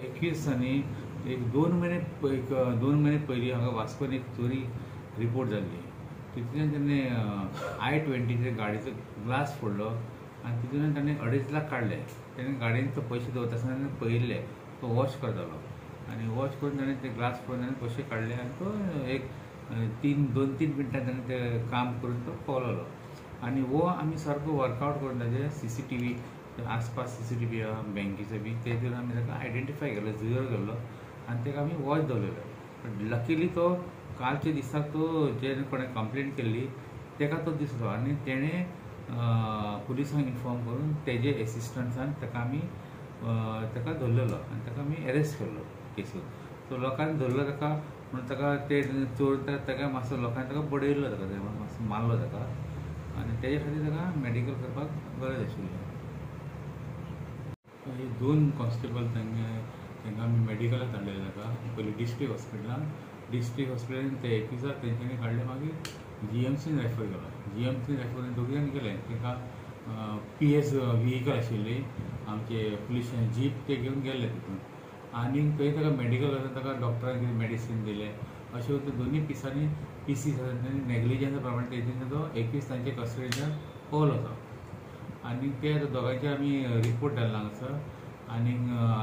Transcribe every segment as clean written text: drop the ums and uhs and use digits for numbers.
21 दिसांनी एक 2 म्हयने 2 म्हयने पयलीं हांगा वास्कोन एक चोरी रिपोर्ट जाल्ली. तितूंतल्यान ताणें I-20 गाडयेचो ग्लास फोडलो आनी तितूंतल्यान ताणें 2.5 लाख काडले. ताणें गाडयेन तो पयशे दवरता आसतना ताणें पळयल्ले, तो वॉश करतालो आनी वॉश करून ताणें ते ग्लास फोडून ताणें पयशे काडले आनी तो एक 2-3 मिनटां ताणें तें काम करून तो पळयलो. आनी हो आमी सारको वर्कआवट करून ताजे CCTV आसपास CCTV आहा बँकेचो बी तेजेर आमी ताका आयडेंटिफाय केलो, झिरो केल्लो आनी ताका आमी वॉच दवरलेलो. बट लकीली तो कालच्या दिसाक तो जे कोणें कंप्लेन केल्ली ताका तो दिसलो आनी तेणें पुलिसांक इन्फॉर्म करून तेजे एसिस्टंट्सान ताका आमी ताका धरलेलो आनी ताका आमी एरेस्ट केल्लो केसीन. सो लोकांनी धरलो ताका म्हणून ताका ते चोर ताका मातसो लोकांनी ताका बडयल्लो, ताका मातसो मारलो ताका आनी तेजे खातीर ताका मेडिकल करपाक गरज आशिल्ली. हे 2 कॉन्स्टेबल तांकां आमी मेडिकलाक धाडलेले ताका पयलीं डिस्ट्रिक्ट हॉस्पिटलान, डिस्ट्रिक्ट हॉस्पिटलान ते 21 तेंच्यांनी काडले, मागीर GMCन रेफर केलो. GMCन रेफर दोगी जाण गेले. तांकां PS vehicle आशिल्ली आमचे पुलीस जीप, ते घेवन गेल्ले तितून आनी थंय ताका मेडिकल वचून ताका डॉक्टरान कितें मेडिसीन दिलें. अशें करून दोनूय पिसांनी पीसी नेग्लिजन्सा प्रमाणे तेजेन तो 21 तांचे कस्टडीच्यान पावलो तो. आनी ते आतां दोगांयचे आमी रिपोर्ट धाडला हांगासर आनी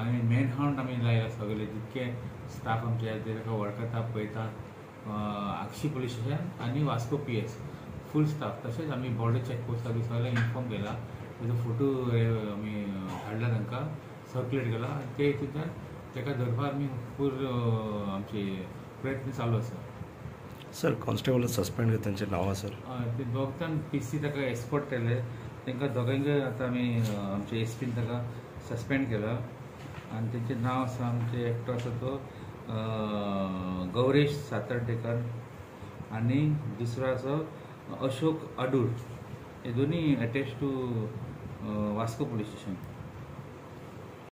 आनी मॅन हंट आमी लायला. सगळे जितके स्टाफ आमचे ते ताका वळखता पळयता, आगशी पुलीस स्टेशन आनी वास्को PS फूल स्टाफ. तशेंच आमी बॉर्डर चॅक पोस्टाक बी सगळें इन्फॉर्म केला, तेजो फोटो आमी धाडला तांकां, सर्कुलेट केला आनी ते हितूंतल्यान ताका धरपाक आमी फूल आमचे प्रयत्न चालू आसा. सर, कॉन्स्टेबल सस्पेंड केले तांचे नांवां सर? ते दोग जाण PC ताका एस्कॉर्ट केले, तांकां दोगांयकय आतां आमी आमचे SPन ताका सस्पेंड केला आनी तेंचें नांव आसा, आमचे एकटो आसा तो गौरेश सातर्डेकर आनी दुसरो आसा अशोक अडूर. हे दोनूय attach to Vasco police station.